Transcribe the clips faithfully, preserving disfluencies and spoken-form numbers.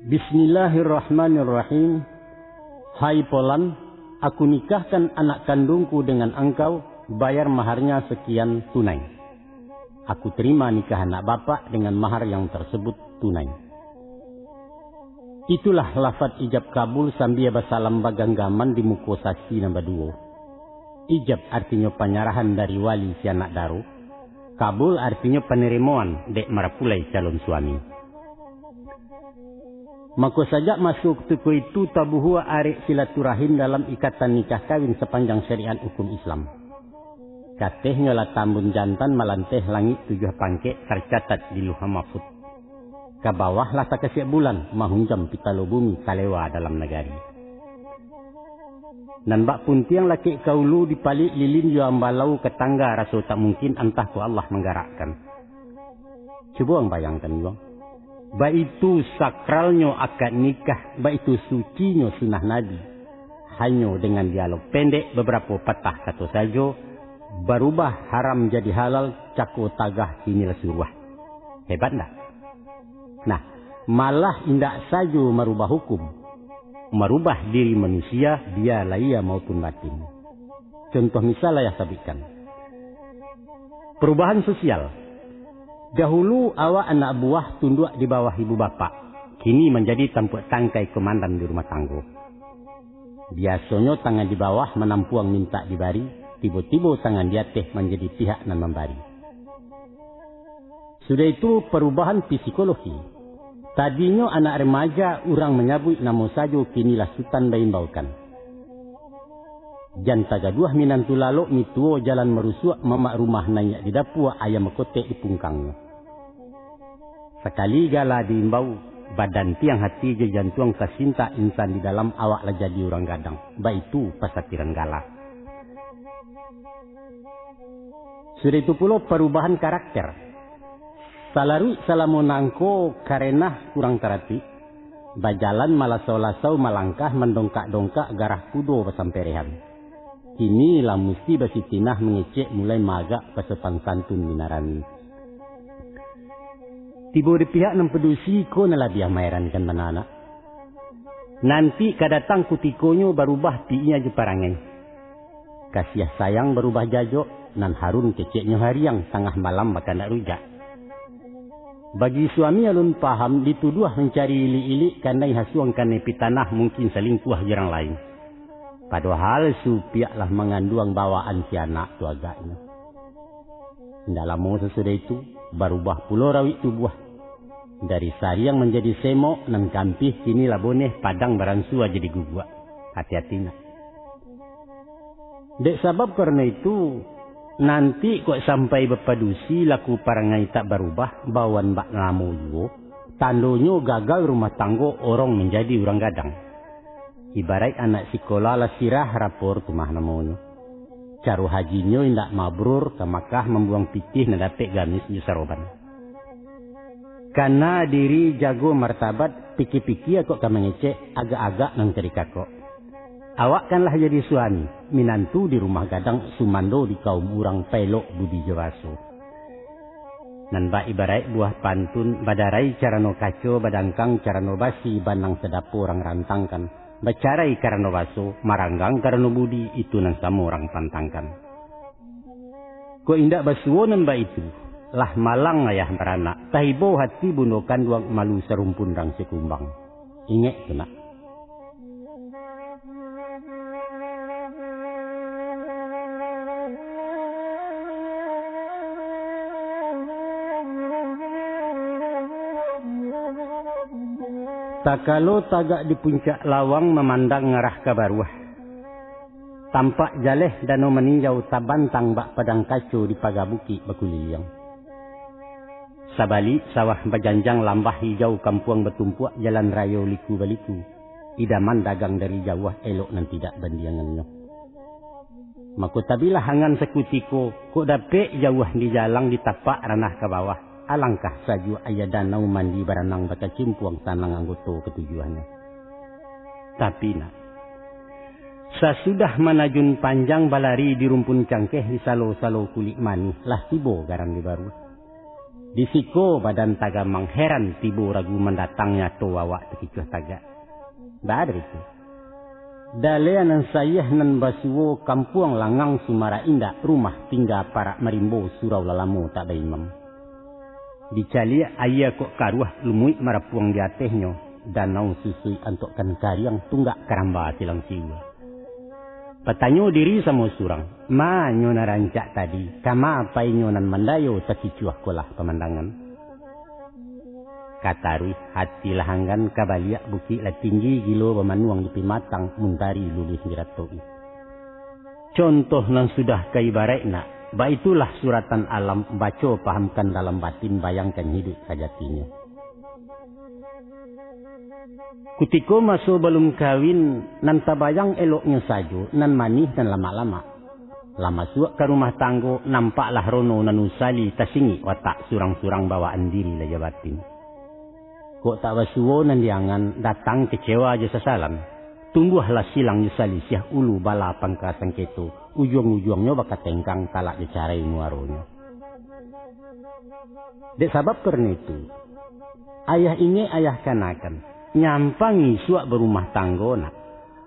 Bismillahirrahmanirrahim. Hai Polan, aku nikahkan anak kandungku dengan angkau, bayar maharnya sekian tunai. Aku terima nikah anak bapak dengan mahar yang tersebut tunai. Itulah lafaz ijab kabul sambia basalam baganggaman di muko saksi nan baduo. Ijab artinyo panyarahan dari wali si anak daro, kabul artinyo panarimoan dek marapulai calon suami. Mako sajak maso kutiko itu tabuhua arek silaturahim dalam ikatan nikah kawin sapanjang syariat hukum Islam. Katehnyo lah tambun jantan malanteh langik tujuah pangkek tarcatat di Luhah Mahfud. Ka bawah lah takasiak bulan mahunjam pitalo bumi talewa dalam nagari. Nan bak puntiang lakek ka ulu dipalik lilin jo ambalau ka tangga raso tak mungkin antah ko Allah manggarakkan. Cubo ang bayangkan juo. Baitu sakralnyo akad nikah, baitu sucinyo sunnah Nabi. Hanyo dengan dialog pendek babarapo patah kato sajo, barubah haram jadi halal, cako tagah kini lah suruah. Hebat ndak? Nah, malah indak sajo marubah hukum, marubah diri manusia, bia lahia maupun batin. Contoh misal lah yah sabuikkan. Perubahan sosial. Dahulu awak anak buah tunduak di bawah ibu bapak, kini manjadi tampuak tangkai komandan di rumah tanggo. Biasonyo tangan di bawah manampuang mintak dibari, tibo-tibo tangan di ateh manjadi pihak nan mambari. Sudah itu, parubahan psikologi. Tadinyo anak remaja urang manyabuik namo sajo, kini lah sutan baimbaukan. Jan tagaduah minantu lalok, mituo jalan marusuak, mamak rumah naiak di dapua, ayam bakotek di pungkangnyo. Sakali gala diimbau, badantiang hati jo jantuang tasintak, insan di dalam awak lah jadi urang gadang, baitu pasatiran gala. Sudah itu pulo parubahan karakter. Salaruik salamo nangko karenah kurang taratik, bajalan malaso-laso malangkah mandongkak-dongkak garah kudo basamperehan. Kini lah musti basitinah mangecek mulai maagak basopan santun minarani. Tibo di pihak nan padusi ko nan labiah maerankan bana nak. Nanti ka datang kutikonyo barubah pikia jo parangai. Kasiah sayang barubah jajok, nan harun keceknyo hariang tangah malam bakandak rujak. Bagi suami alun paham dituduah mancari ilik-ilik kanai hasuang kanai pitanah mungkin salingkuah jo urang lain. Padohal supiak lah manganduang bawaan si anak tu agaknyo. Indak lamo sasudah itu, barubah pulo rawik tubuah. Dari sariang manjadi semok, nan kampih kini lah boneh, padang baransua jadi guguak. Hati-hati nak. Dek sabab karano itu, nanti kok sampai bapadusi laku parangai tak barubah, bawan bak lamo juo, tandonyo gagal rumah tanggo, orong manjadi urang gadang. Ibaraik anak sikola lah sirah rapor tu mah namonyo. Caro hajinyo indak mabrur ka Makkah mambuang pitih nan dapek gamis jo saroban. Kana diri jago martabat, pikia-pikia kok ka mangecek, agak-agak nan ka dikakok. Awak kan lah jadi suami, minantu di rumah gadang, sumando di kaum urang, paelok budi jo baso. Nan bak ibaraik buah pantun, badarai carano kaco, badangkang carano basi, banang sadapo urang rantangkan. Bacarai karano baso, maranggang karano budi, itu nan samo urang pantangkan. Kok indak basuo nan baitu, lah malang ayah baranak, tahibo hati bundo kanduang, malu sarumpun rang sakumbang. Ingek tu nak. Takalo tagak di puncak lawang, mamandang ngarah ka baruah, tampak jaleh Danau Maninjau tabantang bak padang kaco di paga bukik bakuliliang. Sabalik, sawah bajanjang, lambah hijau, kampuang batumpuak, jalan rayo liku-baliku, idaman dagang dari jauah, elok nan tidak bandiangannyo. Mako tabilah angan sakutiko, kok dapek jauah di jalang, di tapak ranah ka bawah, alangkah sajuak aia danau, mandi baranang bakacimpuang, tanang anggoto katujuahnyo. Tapi nak, sasudah manajun panjang, balari di rumpun cangkeh, di salo-salo kulik manih, lah tibo garan di baruah. Di siko badan tagamang, heran tibo ragu mandatang, nyato awak takicuah tagak. Baa dari tu. Daleh nan sayah nan basuo, kampuang langang sumarak indak, rumah tingga parak marimbo, surau lalamo tak baimam. Dicaliak aia kok karuah, lumuik marapuang di atehnyo, danau susuik antokkan kariang, tunggak karamba silang siua. Batanyo diri samo surang, ma nyo nan rancak tadi, kama painyo nan mandayo, takicuah ko lah pamandangan. Ka taruih hati lah anggan, ka baliak bukik lah tinggi, gilo bamanuang di pimatang, muntari luluih diratoki. Contoh nan sudah ka ibaraik nak, baitulah suratan alam, baco pahamkan dalam batin, bayangkan hiduik sajatinyo. Kutiko maso balum kawin, nan tabayang eloknyo sajo, nan manih nan lamak-lamak. Lah masuak ka rumah tanggo, nampaklah rono nan usali, tasingik watak surang-surang, bawaan diri lah jo batin. Kok tak basuo nan diangan, datang kecewa jo sasalan. Tumbuahlah silang jo salisiah, ulu bala pangka sangketo, ujuang-ujuangnyo bakatengkang, talak jo carai muaronyo. Dek sabab karano itu, ayah ingek ayah kanakan, nyampang isuak barumah tanggo nak.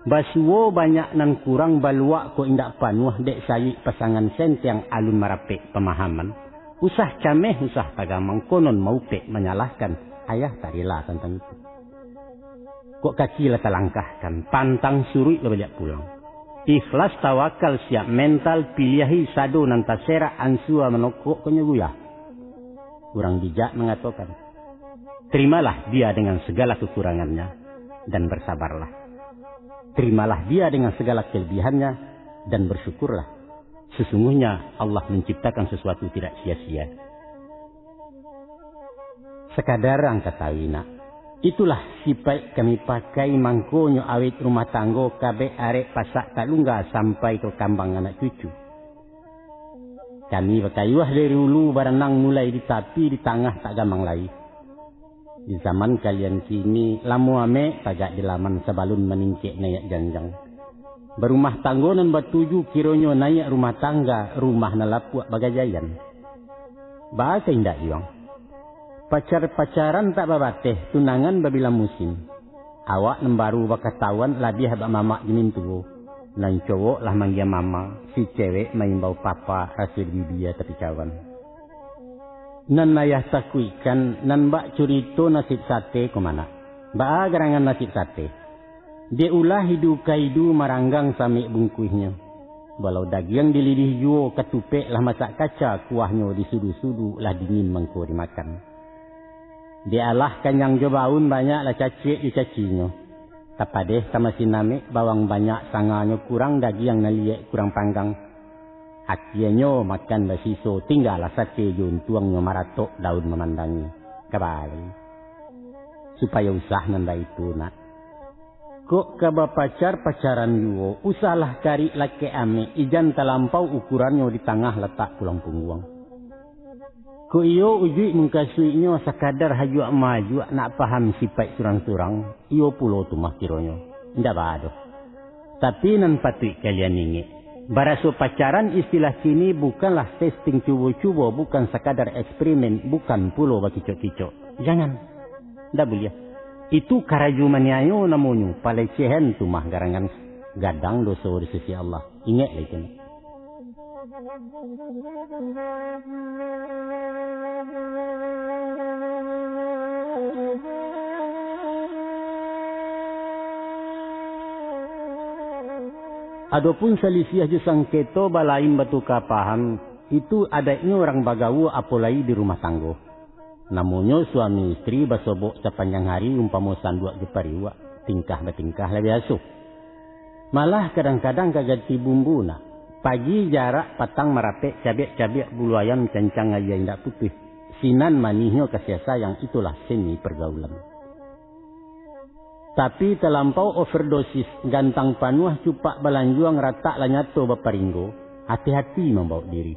Basuo banyak nan kurang, baluak kok indak panuah, dek sayuik pasangan sentiang, alun marapek pamahaman. Usah cameh, usah tagamang, konon maupek manyalahkan, ayah tak rila tantang itu. Kok kaki lah talangkahkan, pantang suruik lah baliak pulang. Ikhlas tawakal siap mental, piliahi sado nan taserak, ansua manokok konyo guyah. Urang bijak mangatokan, terimalah dia dengan segala kekurangannya, dan bersabarlah. Terimalah dia dengan segala kelebihannya, dan bersyukurlah. Sesungguhnya Allah menciptakan sesuatu tidak sia-sia. Sakadar ang katahui nak, itulah sipaik kami pakai, mangkonyo awet rumah tanggo, kabek arek pasak tak lungga, sampai ka kambang anak cucu. Kami bakayuah dari ulu, baranang mulai di tapi, di tangah tak gamang lai. Di zaman kalian kini, lamo amek tagak di laman, sabalun maningkek naiak janjang. Barumah tanggo nan batuju, kironyo naiak rumah tangga, rumah nan lapuak bagajaian. Baa ka indak juo ang? Pacar-pacaran tak babateh, tunangan babilang musim. Awak nan baru bakatauan, labiah bak mamak jo mintuo. Nan cowok lah manggia mama, si cewek maimbau papa, raso di bibia tapi cawan. Nan ayah takuikkan, nan bak curito nasib sate ko manak. Baa garangan nasib sate? Dek ulah idu ka idu, maranggang samek bungkuihnyo. Balau dagiang dilidih juo, katupek lah masak kaca, kuahnyo di sudu-sudu, lah dingin mangko dimakan. Dek alah kanyang jo baun, banyak lah caciak jo cacinyo. Tapadeh tamasin amek, bawang banyak sanganyo kurang, dagiang nan liek kurang panggang. Akienyo makan basiso, tinggalah sate jo untuangnyo, maratok daun mamandangi. Kabari. Supayo usah nan baitu nak. Kok ka bapacar, pacaran juo, usahlah karik lakek amek, ijan talampau ukurannyo, di tangah latak tulang pungguang. Kok iyo ujuik mungkasuiknyo, sakadar hajuak-majuak, nak paham sipaik surang-surang, iyo pulo tu mah kironyo. Indak baa doh. Tapi nan patuik kalian ingek, baraso pacaran istilah kini bukanlah testing cubo-cubo, bukan sakadar eksperimen, bukan pulo bakicok-kicok. Jangan. Ndak buliah. Itu karajo maniayo namonyo, palecehan tu mah garangan, gadang doso di sisi Allah. Ingeklah itu. Adopun salisiah jo sangketo balain batuka paham, itu adaiknyo urang bagaua, apo lai di rumah tanggo. Namonyo suami istri basobok sapanjang hari, umpamo sanduak jo pariuak, tingkah batingkah lah biaso. Malah kadang-kadang ka ganti bumbu nak. Pagi jarak, patang marapek, cabiak-cabiak bulu ayam, cancang aia indak putuih. Sinan manihnyo kasiah sayang, itulah seni pergaulan. Tapi talampau overdosis, gantang panuah cupak balanjuang, ratak lah nyato baparinggo, hati-hati mambaok diri.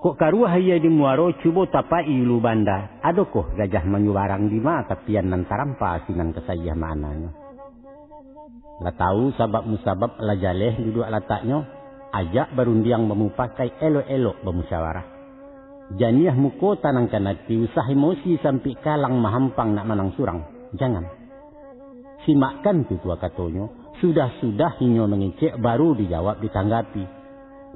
Kok karuah aia di muaro, cubo tapaik ulu banda, adokoh gajah manyubarang, di ma tapian nan tarampa, sinan ka saiah maknanyo. Lah tau sabab musabab, lah jaleh duduak lataknyo, ajak barundiang bamupakai, elok-elok bamusyawarah. Janiah muko tanangkan ati, usah emosi sampai kalang mahampang nak manang surang. Jangan. Simakkan tutua katonyo, sudah-sudah inyo mangecek, baru dijawab ditanggapi.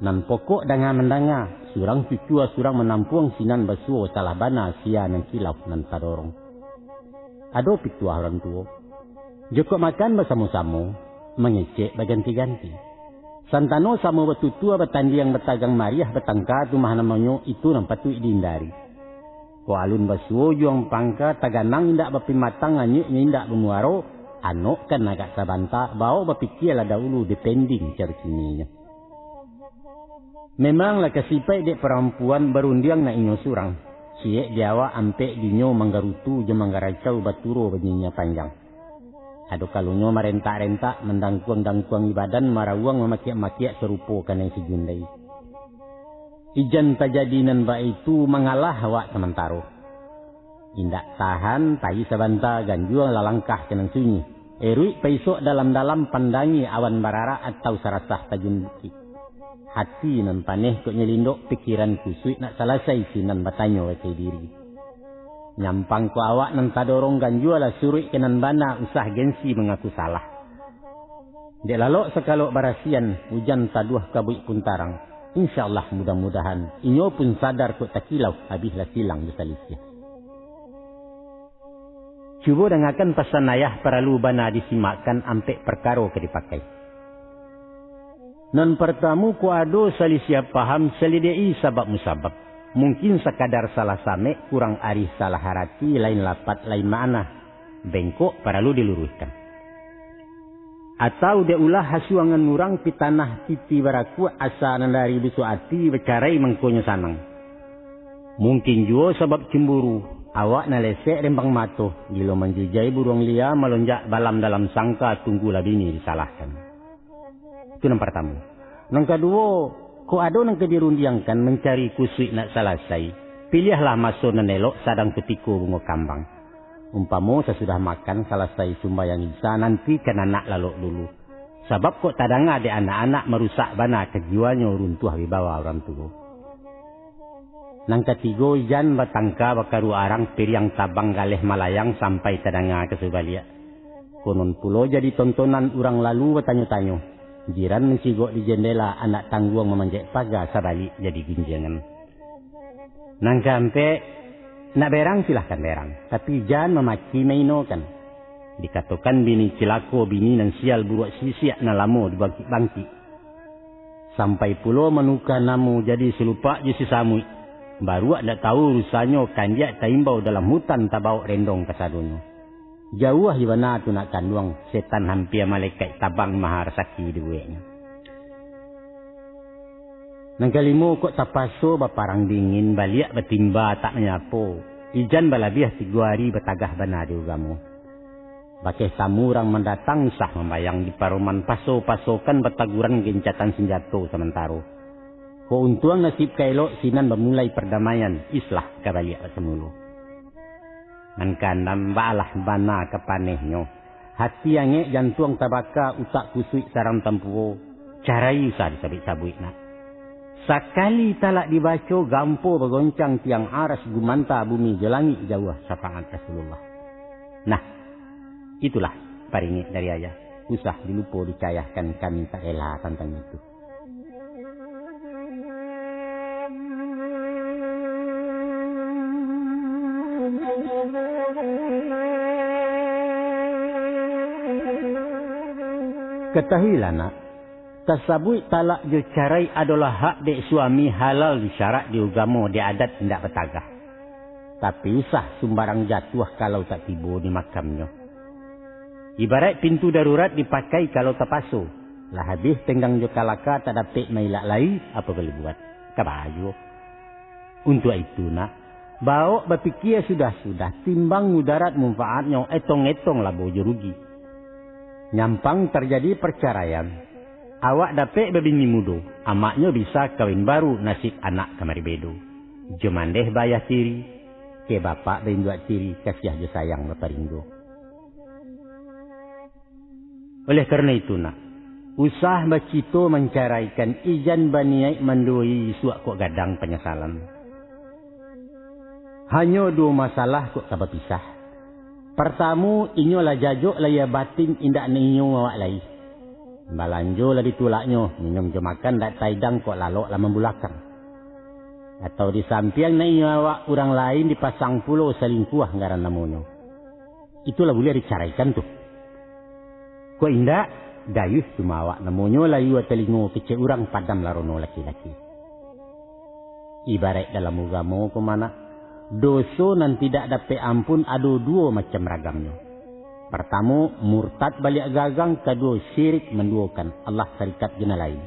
Nan pokok danga mandanga, surang cucua surang manampuang, sinan basuo salah bana sia nan kilau nan tadorong. Ado pituah urang tuo. Jokok makan basamo-samo, mangecek baganti-ganti. Santano samo batutua, batandiang, batagang mariah, batangka tu mah namonyo, itu nan patuik dihindari. Kok alun basuo juang pangka, taganang indak bapimatang, anyuiknyo indak bamuaro, anokkan agak sabanta, baok bapikialah dahulu, depending caro kininyo. Memang lah ka sipaik dek parampuan, barundiang nak inyo surang. Ciek di awak, ampek dinyo manggarutu jo manggaracau, baturo banyinyo panjang. Ado kalonyo marentak-rentak, mandangkuang-dangkuangi badan, marawuang mamakiak-makiak sarupo kanai sajundai. Ijan tajadi nan baitu, mangalah awak samantaro. Indak tahan, pai sabanta, ganjua lalangkah ka nan sunyi. Eruik paisok dalam-dalam, pandangi awan bararak atau sarasah tajun bukik. Hati nan paneh kok nyelindok, pikiran kusuik nak salasai, sinan batanyo ka diri. Nyampang kok awak nan tadorong, ganjua lah suruik ka nan bana, usah gengsi mangaku salah. Dek lalok sakalok barasian, ujan taduah kabuik pun tarang. Insya Allah, mudah-mudahan inyo pun sadar kok takilau, abih lah silang jo salisiah. Cubo dangakan pasan ayah, paralu bana disimakkan, ampek parkaro ka dipakai. Nan partamu, kok ado salisiah paham, salideki sabab musabab. Mungkin sakadar salah samek, kurang arih, salah arati, lain lapat, lain makna, bengkok, paralu diluruihkan. Atau dek ulah hasuangan urang, pitanah titi barakuak, asa nan dari busuak ati, bacarai mangkonyo sanang. Mungkin juo sabab cemburu, awak nan lesek rembang mato, gilo manjujai buruang lia, malonjak balam dalam sangka, tunggulah bini disalahkan. Itu nan partamu. Nan kaduo, kok ado nan ka dirundiangkan, mancari kusuik nak salasai, piliahlah maso nan elok, sadang kutiko bungo kambang. Umpamo sasudah makan, salasai sumbayang Isya, nantikan anak lalok dulu. Sabab kok tadanga dek anak-anak, marusak bana kajiwanyo, runtuah wibawa urang tuo. Nan katigo, jan batangka bakaruak arang, piriang tabang galeh malayang, sampai tadanga ka sabaliak. Konon pulo jadi tontonan, urang lalu batanyo-tanyo. Jiran mancigok di jendela, anak tangguang mamanjek paga, sabalik jadi ginjengan. Nan kaampek, nak berang silahkan berang, tapi jan mamaci mainokan. Dikatokan bini cilako, bini nan sial buruak sisiak, nan lamo dibangkik-bangkik. Sampai pulo manuka namo, jadi silupak jo sisamuik. Baruak ndak tahu urusannyo, kandiak taimbau dalam hutan, tabaok rendong kasadonyo. Jauah jo bana tu nak kanduang, setan hampia malekaik, tabang maha rasaki dibueknyo. Nan kalimo, kok tapaso baparang dingin, baliak batimba tak manyapo, ijan balabiah tigo ari, batagah bana di ugamo. Bakeh tamu urang mandatang, usah mambayang di paroman, paso-pasokan bataguran, gencatan sanjato samantaro. Kok untuang nasib ka elok, sinan bamulai pardamaian, islah ka baliak basamulo. Nan kaanam, baalah bana ka panehnyo. Hati angek, jantuang tabaka, utak kusuik sarang tampuo, carai usah disabuik-sabuik nak. Sakali talak dibaco, gampo bagoncang tiang aras, gumanta bumi jo langik, jauah syafaat Rasulullah. Nah, itulah paringek dari ayah. Usah dilupo dicayahkan, kami tak rela tantang itu. Katahuilah, nak, tasabuik talak jo carai adolah hak dek suami, halal di syarak, di ugamo, di adat indak batagah. Tapi usah sumbarang jatuah kalau tak tibo di makamnyo. Ibaraik pintu darurat dipakai kalau tapaso, lah habih tenggang jo kalaka, tak dapek mailak lai, apo boleh buat. Ka baa juo. Untuak itu, nak, baok bapikia sudah-sudah, timbang mudarat manfaatnyo, etong-etong labo jo rugi. Nyampang tarjadi parcaraian, awak dapek babini mudo, amaknyo bisa kawin baru, nasib anak kamari bedo. Jo mandeh baayah tiri, keh bapak bainduak tiri, kasiah jo sayang baparinggo. Oleh karano itu, nak, usah bacito mancaraikan, ijan baniaik manduoi, isuak kok gadang panyasalan. Hanyo duo masalah kok ka bapisah. Partamo, inyo lah jajok lahia batin indak nainyo awak lai. Balanjo lah ditulaknyo, minum jo makan dak taidang kok lalok lah mambulakang. Atau di sampiang nainyo awak urang lain dipasang pulo salingkuah ngaran namonyo. Itulah buliah dicaraikan tu. Kok indak, dayuih cuma awak namonyo layua talingo kecek urang padam larono laki-laki. Ibaraik dalam ugamo ko manak, doso nan tidak dapek ampun ado duo macam ragamnyo. Partamo, murtad baliak gagang, kaduo, syirik manduokan Allah sarikat jo nan lain.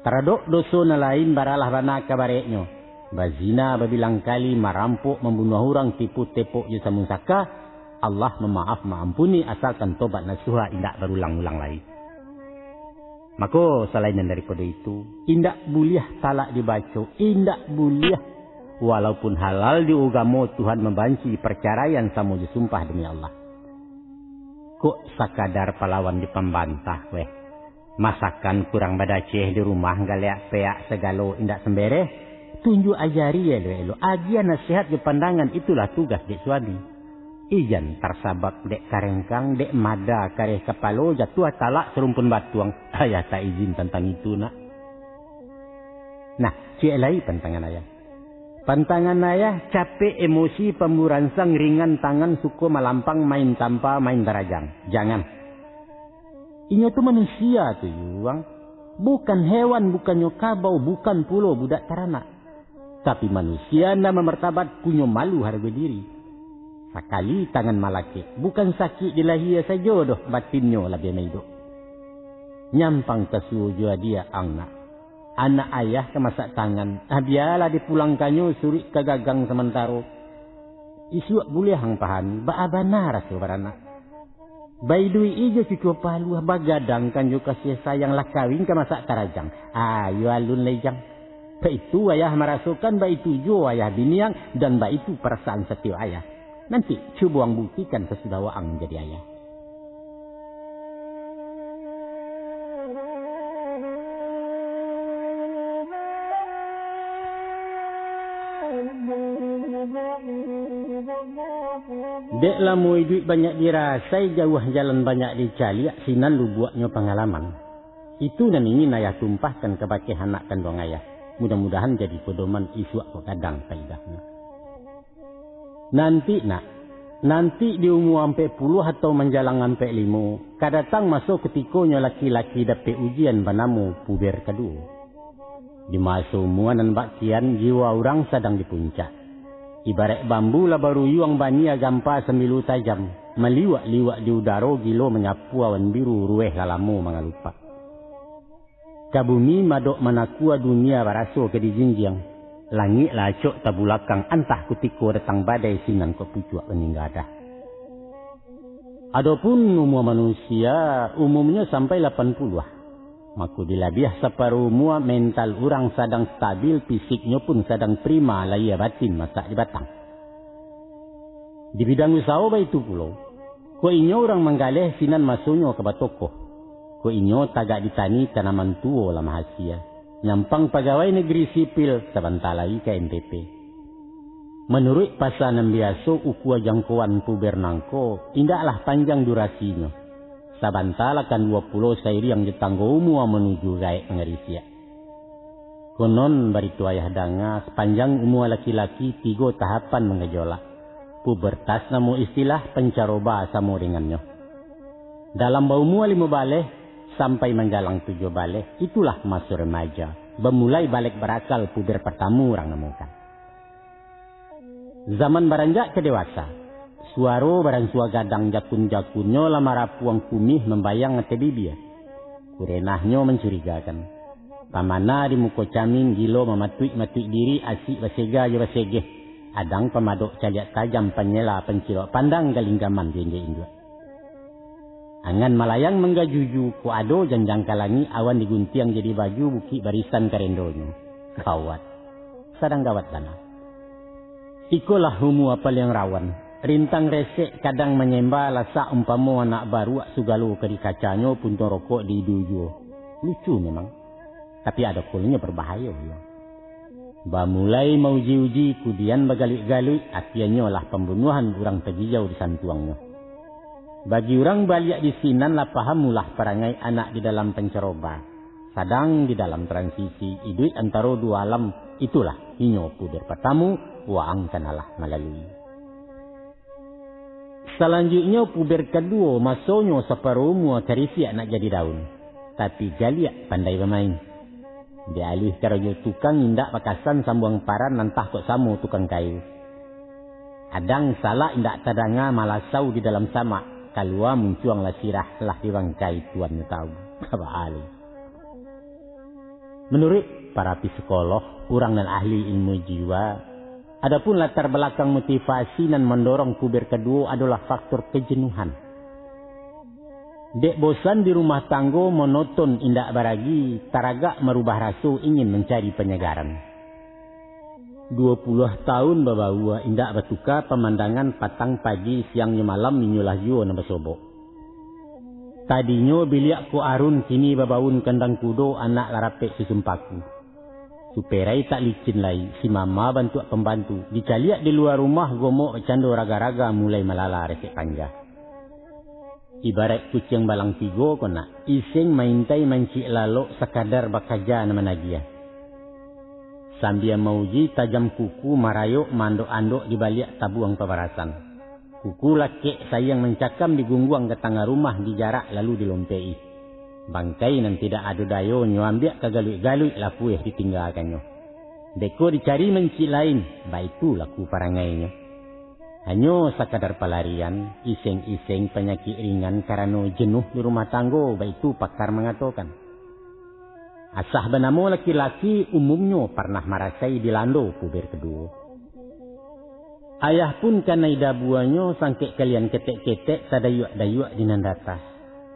Taradok doso nan lain baralah bana ka bareknyo, bazina babilang kali, marampok, mambunuah urang, tipu tepok jo samun saka, Allah mamaaf maampuni asalkan tobat nasuha indak barulang-ulang lai. Mako, salainan daripado itu, indak buliah talak dibaco, indak buliah, walaupun halal di ugamo Tuhan mambanci parcaraian samo jo sumpah demi Allah. Kok sakadar palawan dipambantah, weh. Masakan kurang badaceh di rumah, galeak peak sagalo indak sambereh. Tunjuak ajari elok-elok, agiah nasihat jo pandangan, itulah tugas dek suami. Ijan tarsabab dek karengkang, dek mada kareh kapalo, jatuah talak sarumpun batuang. Ayah tak izin tantang itu, nak. Nah, ciek lai pantangan ayah. Pantangan ayah, capek emosi, pamburansang, ringan tangan, suko malampang, main tampa, main tarajang. Jangan. Inyo tu manusia tu, Yuang. Bukan hewan, bukannyo kabau, bukan pulo budak taranak. Tapi manusia nan bamartabat, punyo malu hargo diri. Sakali tangan malakek, bukan sakik di lahia sajo doh, batinnyo labiah maiduik. Nyampang tasuo jo adiak ang, nak. Anak ayah ka masak tangan, ah, bialah dipulangkannyo suruik ka gagang samantaro. Isuak buliah ang pahami, baa bana raso baranak. Baiduik-i jo cucua paluah, bagadangkan jo kasiah sayang, lah kawin ka masak tarajang. Ayo alun lai jang. Baitu ayah marasokan, baitu juo ayah biniang, dan baitu parasaan satio ayah. Nanti, cubo ang buktikan sasudah waang manjadi ayah. Dek lamo iduik banyak dirasai, jauah jalan banyak dicaliak, sinan lubuaknyo pangalaman. Itu nan ingin ayah tumpahkan kabake anak kanduang ayah. Mudah-mudahan jadi pedoman isuak kok gadang paidahnyo. Nanti, nak, nanti di umua ampek puluah atau manjalang ampek limo, ka datang maso kutikonyo laki-laki dapek ujian banamo puber kaduo. Di maso umua nan bak kian, jiwa urang sadang di puncak. Ibaraik bambu lah baruyuang, bania gampa sambilu tajam, maliwak-liwak di udaro, gilo manyapu awan biru, rueh lah lamo mangalupak. Ka bumi madok manakua, dunia baraso ka dijinjiang, langik lah acok tabulakang, antah kutiko datang badai, sinan kok pucuak baninggadah. Adopun umua manusia, umumnyo sampai lapan puluah. Mako, di labiah saparuh umua, mental urang sadang stabil, fisiknyo pun sadang prima, lahia batin masak di batang. Di bidang usaho baitu pulo, kok inyo urang manggaleh, sinan masonyo ka batokoh. Kok inyo tagak di tani, tanaman tuo lah mahasia. Nyampang pagawai nageri sipil, sabanta lai ka M P P. Manuruik pasa nan biaso, ukua jangkoan puber nangko indaklah panjang durasinyo. Sabanta lah kan duo puluah sairiang jo tanggo umua manuju gaek mangarisiak. Konon barito ayah danga, sapanjang umua laki-laki tigo tahapan mangajolak. Pubertas namo istilah, pancaroba samo dengannyo. Dalam baumua limo baleh sampai manjalang tujuah baleh, itulah maso remaja, bamulai balek barakal, puber partamo urang namokan. Zaman baranjak ka dewasa, suaro baransua gadang, jakun-jakunnyo lah marapuang kumih, mambayang ateh bibia. Kurenahnyo mancurigakan. Pamana di muko camin, gilo mamatuik-matuik diri, asik basega jo basegeh. Adang pamadok caliak tajam, panyela pancilok pandang, galinggaman jo injek induak. Angan malayang manggajuju, kok ado janjang ka langik, awan diguntiang jadi baju, bukik barisan karendonyo. Gawat. Sadang gawat bana. Ikolah umua paliang rawan. Rintang resek kadang manyemba, lasak umpamo anak baruak, sugalo ka dikacanyo, puntung rokok diidu juo. Lucu memang. Tapi ado kolonyo barbahayo juo. Bamulai mauji-uji, kudian bagaluik-galuik, akianyo lah pambunuahan urang tajijau di santuangnyo. Bagi urang baliak di sinan lah paham ulah parangai anak di dalam pancaroba, sadang di dalam transisi iduik antaro duo alam, itulah inyo puber patamu, waang kanalah malalui. Salanjuiknyo puber kaduo, masonyo saparo umua karisiak nak jadi daun, tapi galiak pandai bamain. Di alih karajo tukang indak bakasan sambuang paran, antah kok samo tukang kayu. Adang salak indak tadanga malasau di dalam samak, kalua muncuang lah sirah lah di bangkai tuannyo tahu. Kaba alih. Manuruik para psikoloh, urang nan ahli ilmu jiwa, adapun latar balakang motivasi nan mandorong puber kaduo adolah faktor kajenuhan. Dek bosan di rumah tanggo, monoton indak baragi, taragak marubah raso, ingin mancari panyagaran. Duo puluah taun babaua indak batuka pamandangan, patang, pagi, siang jo malam, inyolah juo nan basobok. Tadinyo biliak ko arun, kini babaun kandang kudo, anak lah rapek susun paku. Superai tak licin lai, si mama bantuak pambantu, dicaliak di lua rumah, gomok bacando raga-raga, mulai malala resek panja. Ibaraik kuciang balang tigo ko nak, iseng maintai mancik lalok, sakadar bakaja nan managiah. Sambia mauji tajam kuku, marayok maandok-andok di baliak tabuang pabarasan. Kuku lakek sayang mancakam, digungguang ka tangah rumah, dijarak lalu dilompek-i. Bangkai nan tidak ado dayonyo ambiak ka galuik-galuik, lapueh ditinggakannyo. Beko dicari mancik lain, baitu laku parangainyo. Hanyo sakadar palarian, iseng-iseng panyakik ringan karano jenuh di rumah tanggo, baitu pakar mangatokan. Asah banamo laki-laki, umumnyo parnah marasai dilando puber kaduo. Ayah pun kanai dabuanyo, sangkek kalian ketek-ketek, tadayuak-dayuak di nan datah.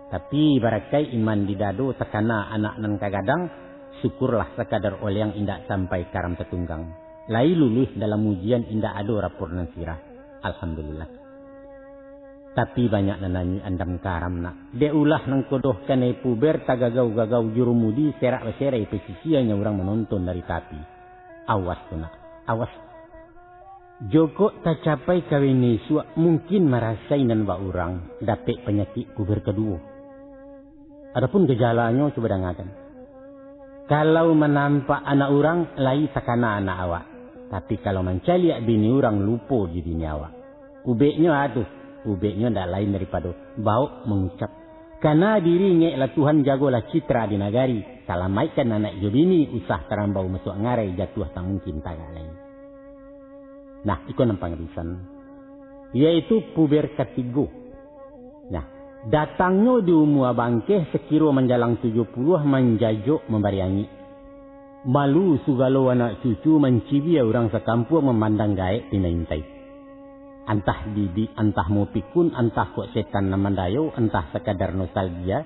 Tapi, barakaik iman di dado, takana anak nan ka gadang, syukurlah sakadar oleang, indak sampai karam tatunggang. Lai luluih dalam ujian, indak ado rapor nan sirah. Alhamdulillah. Tapi banyak nan nanyuik andam karam nak. Dek ulah nan kodoh kanai puber, tagagau-gagau jurumudi, serak baserai pasisianyo, urang manonton dari tapi. Awas tu nak, awas. Jokok tacapai kawin isuak, mungkin marasai nan bak urang, dapek panyakik puber kaduo. Adapun gajalanyo, cubo dangakan. Kalau manampak anak urang, lai takana anak awak. Tapi kalau mancaliak bini urang, lupo di bini awak. Ubeknyo ado, ubeknyo ndak lain daripado baok mangucap, "Kana diri, ingeklah Tuhan, jagolah citra di nagari, salamaikkan anak jo bini, usah tarambau masuak ngarai, jatuah tak mungkin tagak lai." Nah, iko nan pangabisan, yaitu puber katigo. Nah, datangnyo di umua bangkeh, sakiro manjalang tujuah puluah, manjajok mambari angik. Malu sugalo anak cucu, mancibia urang sakampuang, mamandang gaek pi maintai. Antah didik, antah mau pikun, antah kok setan nan mandayo, antah sakadar nostalgia.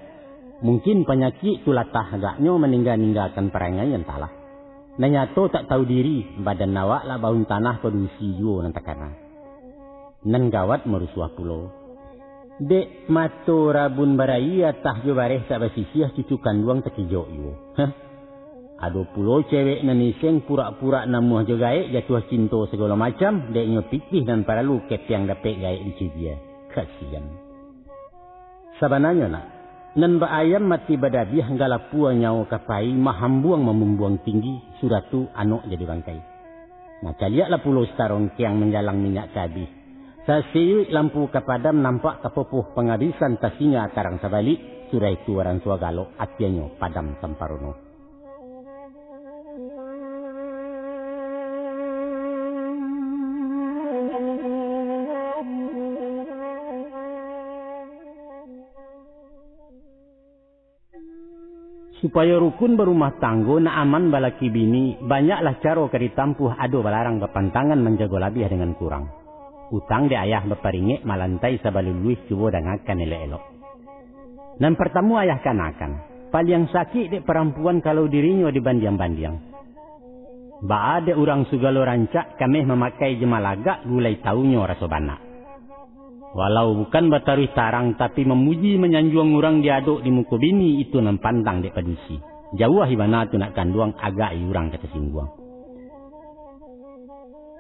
Mungkin panyakik tu latah agaknyo, maningga-ninggakan parangai, antahlah. Nan nyato tak tahu diri, badan awak lah baun tanah, padusi juo nan takana. Nan gawat marusuah pulo. Dek mato rabun baraia, atah jo bareh tak basisiah, cucu kanduang takijok juo. Hah? Ado pulo cewek nan iseng, purak-purak namuah jo gaek, jatuah cinto sagalo macam, dek nyo pitih nan paralu, kepiang dapek gaek dicibia. Kasian. Sabananyo nak, nan baayam mati badabiah, galapua nyawo ka pai, mahambuang mamumbuang tinggi, sudah tu anok jadi bangkai. Nah, caliaklah pulo satarongkeang, manjalang minyak ka abih. Sasiuik lampu ka padam, nampak ka popoh pangabisan, tasinga tarang sabalik, sudah itu aransua galok, atianyo padam samparono. Supayo rukun barumah tanggo, nak aman balaki bini, banyaklah caro ka ditampuah, ado balarang bapantangan, manjago labiah dangan kurang. Utang dek ayah baparingek, malantai sabaluluih, cubo dangakan elok-elok. Nan partamo ayah kanakan, paliang sakik dek parampuan, kalau dirinyo dibandiang-bandiang. Baa dek urang sugalo rancak, kameh mamakai jo malagak, gulai tahunyo raso banak. Walau bukan bataruih tarang, tapi mamuji manyanjuang urang diadok di muko bini, itu nan pantang dek padusi. Jauah ibana tu nak kanduang, agak i urang ka tasingguang.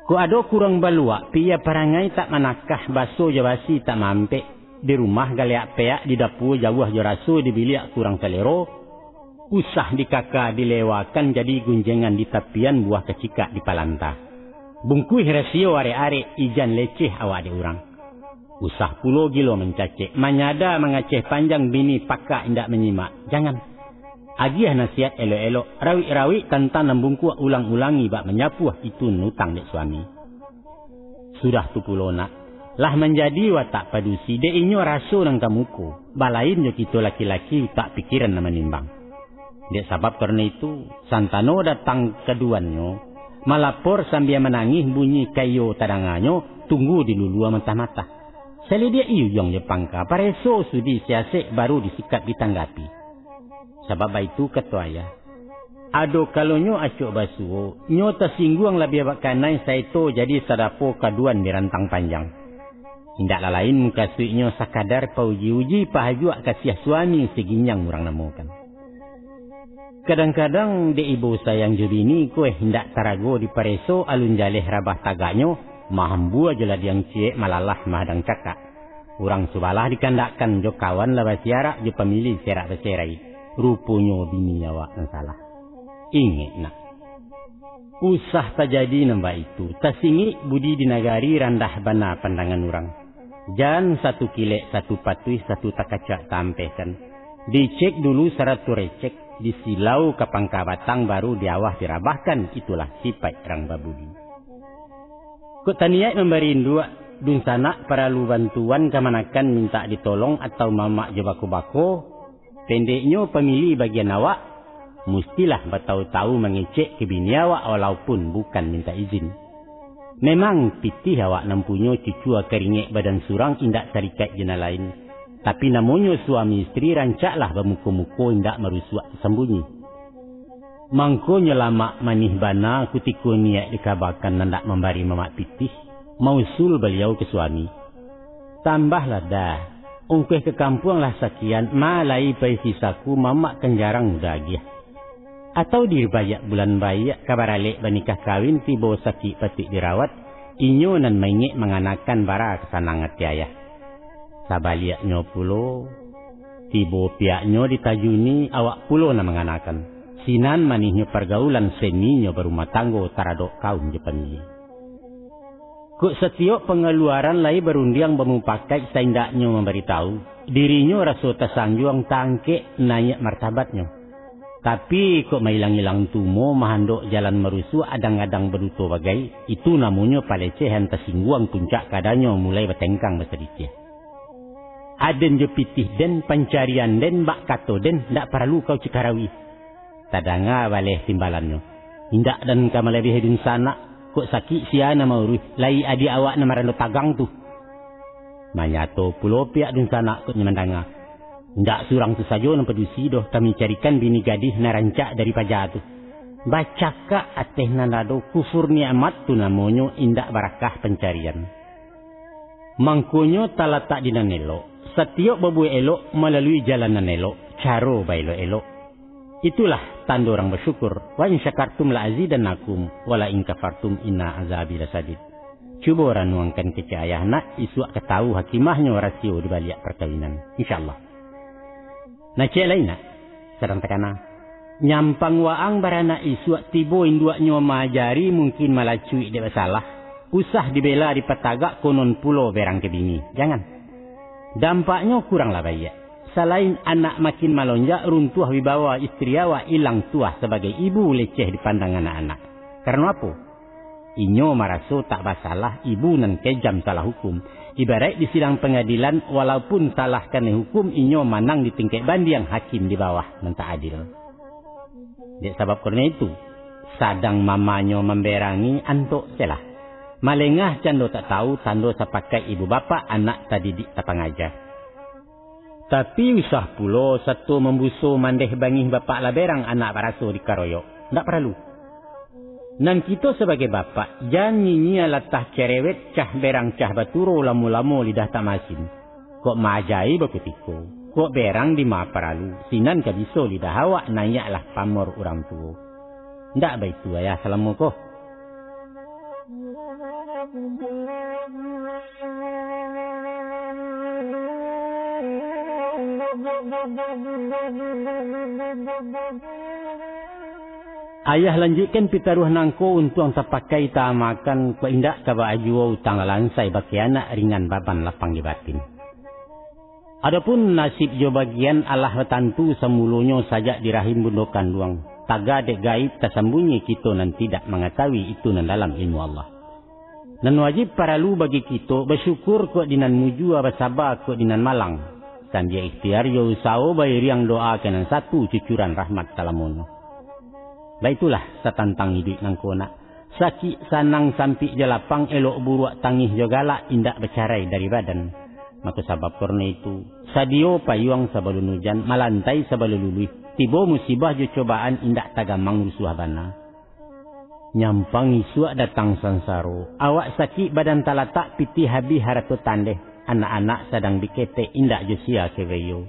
Kok ado kurang baluak, piya parangai tak manakah, baso jo basi tak maampek, di rumah galeak peak, di dapua jauah jo raso, di biliak kurang salero, usah dikaka dilewakan, jadi gunjengan di tapian, buah kacikak di palanta. Bungkuih rasio arek-arek, ijan leceh awak dek urang. Usah pulo gilo mancacek, manyada mangaceh panjang, bini pakak indak manyimak. Jangan. Agiah nasihat elok-elok, rawik-rawik tantang nan bungkuak, ulang-ulangi bak manyapuah, itu nan utang dek suami. Sudah tu pulo nak, lah manjadi watak padusi, dek inyo raso nan ka muko, balain jo kito laki-laki, utak pikiran nan manimbang. Dek sabab karano itu, santano datang kaduannyo, malapor sambia manangih, bunyi kayo tadanganyo, tunggu di lulua matah-matah. Salidiak iujuang jo pangka, pareso sudi siasek, baru disikap ditanggapi. Sabab baitu kato ayah, ado kalonyo acok basuo, nyo tasingguang labiah bakanai, saeto jadi sadapo kaduan di rantang panjang. Indaklah lain mukasuiknyo sakadar pauji-uji, pahajuak kasiah suami, si ginjang urang namokan. Kadang-kadang dek ibo sayang jo bini, kueh indak tarago dipareso, alun jaleh rabah tagaknyo, mahambua jo ladiang ciek, malalah mahadang cakak. Urang subalah dikandakkan jo kawan lah basiarak, jo pamilih serak baserai. Ruponyo bini awak nan salah. Ingek nak, usah tajadi nan baitu. Tasingik budi di nagari, randah bana pandangan urang. Jan satu kilek, satu patuih, satu takacak taampehkan. Dicek dulu sarato recek, disilau ka pangka batang, baru diawah dirabahkan, itulah sipaik rang babudi. Kok taniaik mambari induak, dunsanak paralu bantuan, kamanakan mintak ditolong, atau mamak jo bako-bako, pendeknyo pamilih bagian awak, mustilah batau-tau mangecek ka bini awak, walaupun bukan mintak izin. Memang pitih awak nan punyo, cucua karingek badan surang, indak sarikaik jo nan lain. Tapi namonyo suami istri, rancaklah bamuko-muko, indak marusuak sambunyi. Mangkonyo lamak manih bana, kutiko niaik dikabakan, nandak mambari mamak pitih, mausul baliau ka suami. Tambahlah dah, ungkuih ka kampuang lah sakian, ma lai paisi saku, mamak kan jarang udah agiah. Atau diri baiak bulan baiak, ka baralek banikah kawin, tibo sakik patuik dirawat, inyo nan maingek manganakan, bara ka sanang ati ayah. Sabaliaknyo pulo, tibo piaknyo ditajuni, awak pulo nan manganakan. Sinan manihnyo pargaulan, seninyo barumah tanggo, taradok kaum jo pamilih. Kok satiok pangaluaran lai barundiang bamupakaik, saindaknyo mambaritahu, dirinyo raso tasanjuang, taangkek naiak martabatnyo. Tapi, kok mailang-ilang tumo, mahandok jalan marusuak, adang-adang baduto bagai, itu namonyo palecehan, tasingguang puncak kadanyo, mulai batengkang basadikih. Aden jo pitih den, pancarian den, bak kato den, ndak paralu kau cikarawui. Tadanga baleh timbalannyo. Indak den ka malabiahi dunsanak, kok sakik sia nan mauruih, lai adiak awak nan marando tagang tu. Manyato pulo piak dunsanak kok nyo mandanga. Indak surang tu sajo nan padusi doh, kami carikan bini gadih nan rancak dari paja tu. Bacakak ateh nan ado, kufur nikmat tu namonyo, indak barakah pancarian. Mangkonyo talatak di nan elok, satiok babuek elok malalui jalan nan elok, caro baelok-elok. Itulah tando urang basyukur. "Wa in syakartum la azidannakum, wa la in kafartum inna azabi lasadid." Cubo ranuangkan kecek ayah nak, isuak ka tahu hakimahnyo rasio di baliak parkawinan. Insyaallah. Nah, cek lai nak, sadang takana. Nyampang waang baranak isuak tibo induaknyo maajari, mungkin malacuik dek basalah. Usah dibela dipatagak, konon pulo berang ka bini. Jangan. Dampaknyo kuranglah baiak. Salain anak makin malonjak, runtuah wibawa istri awak, ilang tuah sabagai ibu, leceh dipandang anak-anak. Karano apo? Inyo maraso tak basalah, ibu nan kejam salah hukum. Ibaraik di sidang pangadilan, walaupun salah kanai hukum, inyo manang di tingkek bandiang, hakim di bawah nan tak adil. Dek sabab karano itu, sadang mamanyo mamberangi, antok selah. Malengah cando tak tahu, tando sapakaik ibu bapak, anak tadidik tapangaja. Tapi usah pulo sato mambuso mandeh bangih, bapak lah berang, anak baraso dikaroyok. Ndak paralu. Nan kito sabagai bapak, jan nyinyia latah cerewet, cah berang cah baturo, lamo-lamo lidah tak masin. Kok maajai bakutiko, kok berang dima paralu, sinan ka biso lidah awak, naiaklah pamor urang tuo. Ndak baitu ayah salamo ko. Ayah lanjuikkan pitaruah nangko untuang tapakai taamakan, kok indak ka baa juo utang lalansai bakeh anak ringan baban lapang di batin. Adopun nasib jo bagian alah batantu samulonyo sajak di rahim bundo kanduang, taga dek gaib tasambunyi kito nan tidak mangatahui itu nan dalam ilmu Allah. Nan wajib paralu bagi kito basyukur kok di nan mujua, basaba kok di nan malang, sambia ikhtiar jo usaho bairiang doa ka nan satu cucuran rahmat salamonyo. Baitulah satantang iduik nangko nak. Sakik, sanang, sampik jo lapang, elok buruak, tangih jo galak, indak bacarai dari badan. Mako sabab karano itu, sadio payuang sabalun ujan, malantai sabalun luluih, tibo musibah jo cobaan indak tagamang rusuah bana. Nyampang isuak datang sansaro, awak sakik badan talatak, pitih habih harato tandeh, anak-anak sadang diketek, indak jo sia kebeyo.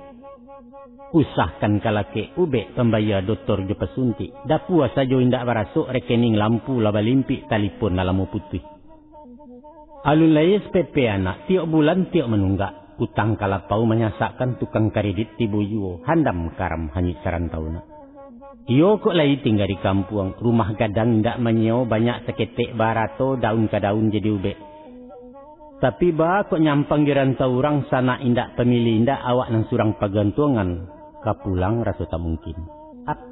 Usahkan kalakek ubek pambayia dotor jo pasuntik, dapua sajo indak barasok, rekening lampu lah balimpik, talipon lah lamo putuih. Alun lai S P P anak, tiok bulan tiok manunggak, utang kalapau manyasakkan, tukang karedit tibo juo, handam karam hanyuik sarantau nak. Iyo kok lai tingga di kampuang, rumah gadang indak manyeo, banyak saketek barato, daun ka daun jadi ubek. Tapi baa kok nyampang di rantau urang, sanak indak pamilih indak, awak nan surang pagantuangan, ka pulang raso tak mungkin. Ap-,